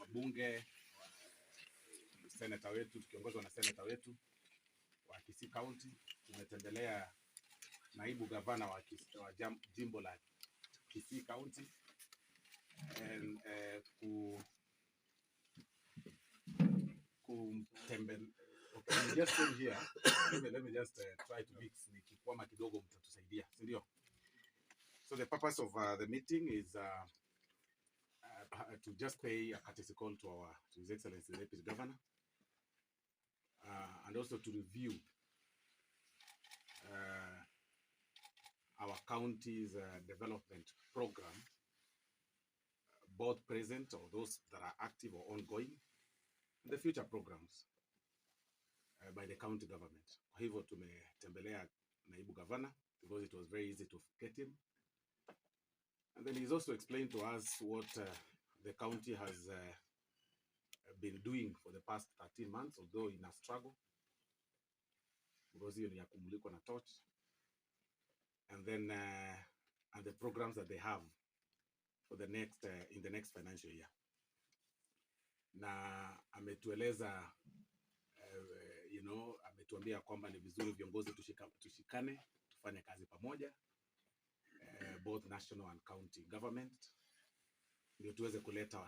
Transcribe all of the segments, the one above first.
Wabunge, seneta wetu, tukiongozwa na seneta wetu wa Kisii County, tumetembelea naibu gavana wa jimbo la Kisii County and kumtembele. Okay, we just came here. Let me just try to mix. Nikikwama kidogo mtatusaidia, si ndio? So the purpose of the meeting is to just pay a courtesy call to His Excellency the Deputy Governor and also to review our county's development program, both present or those that are active or ongoing, and the future programs by the county government. Kwa hivyo tumetembelea naibu governor because it was very easy to get him. And then he's also explained to us what the county has been doing for the past 13 months, although in a struggle, because hiyo ni ya kumulikwa na torch. And then and the programs that they have for the next in the next financial year. Na ametueleza ametuambia kwamba ni vizuri viongozi tushikane tufanye kazi pamoja, both national and county government, ndio tuweze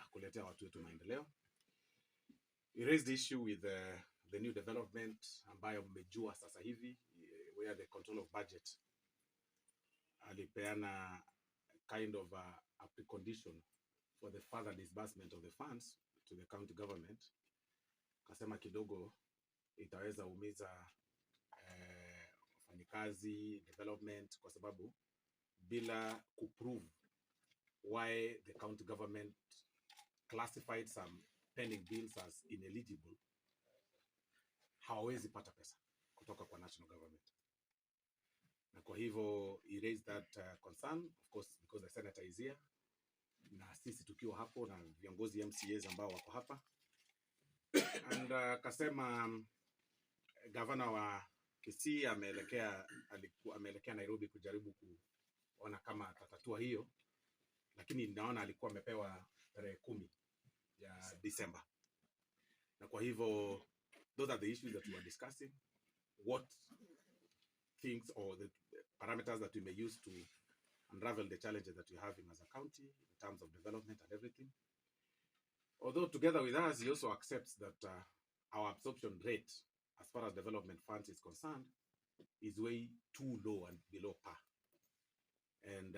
kuletea watu wetu maendeleo. He raised the issue with the new development ambayo mmejua sasa hivi, where the control of budget alipeana kind of a precondition for the further disbursement of the funds to the county government. Akasema kidogo itaweza umiza wafanyikazi development, kwa sababu bila kuprove why the county government classified some pending bills as ineligible, hawawezi pata pesa kutoka kwa national government. Na kwa hivyo he raised that concern, of course, because the senator is here na sisi tukiwa hapo na viongozi MCAs ambao wako hapa, and akasema gavana wa Kisii ameelekea Nairobi kujaribu kuona kama atatatua hiyo, lakini naona alikuwa amepewa tarehe 10 ya December, na kwa hivyo those are the issues that we were discussing, what things or the parameters that we may use to unravel the challenges that we're having as a county in terms of development and everything. Although together with us, he also accepts that our absorption rate, as far as development funds is concerned, is way too low and below par. And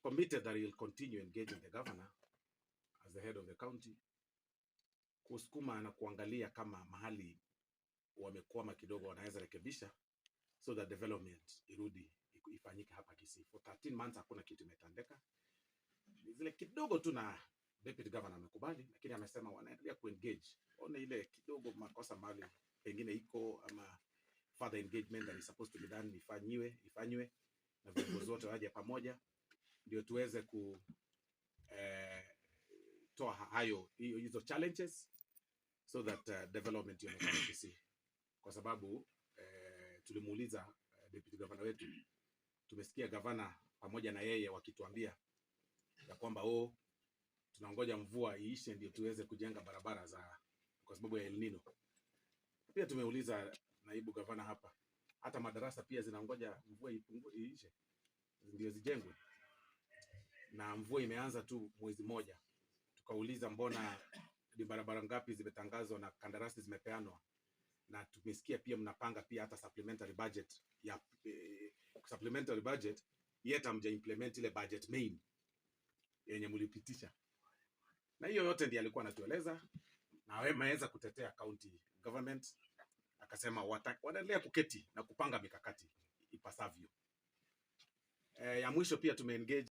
committed that he will continue engaging the governor as the head of the county kusukuma na kuangalia kama mahali wamekwama kidogo wanaweza rekebisha so that development irudi ifanyike hapa Kisii. For 13 months hakuna kitu imetendeka. Ni zile kidogo tu na deputy governor amekubali, lakini amesema wanaendelea kuengage, one ile kidogo makosa mahali pengine iko ama further engagement that is supposed to be done ifanywe na viongozi wote waje pamoja ndio tuweze ku toa hayo hizo challenges so that development ionekane Kisii, kwa sababu tulimuuliza deputy governor wetu, tumesikia gavana pamoja na yeye wakituambia ya kwamba, oh, tunangoja mvua iishe ndio tuweze kujenga barabara za kwa sababu ya El Nino. Pia tumeuliza naibu gavana hapa, hata madarasa pia zinangoja mvua ipungue iishe ndio zijengwe, na mvua imeanza tu mwezi moja. Tukauliza mbona ni barabara ngapi zimetangazwa na kandarasi zimepeanwa, na tumesikia pia mnapanga pia hata supplementary budget ya supplementary budget, yet hamja implement ile budget main yenye mlipitisha, na hiyo yote ndiye alikuwa anatueleza na ameweza kutetea county government, akasema wanaendelea kuketi na kupanga mikakati ipasavyo. Ya mwisho pia tumeengage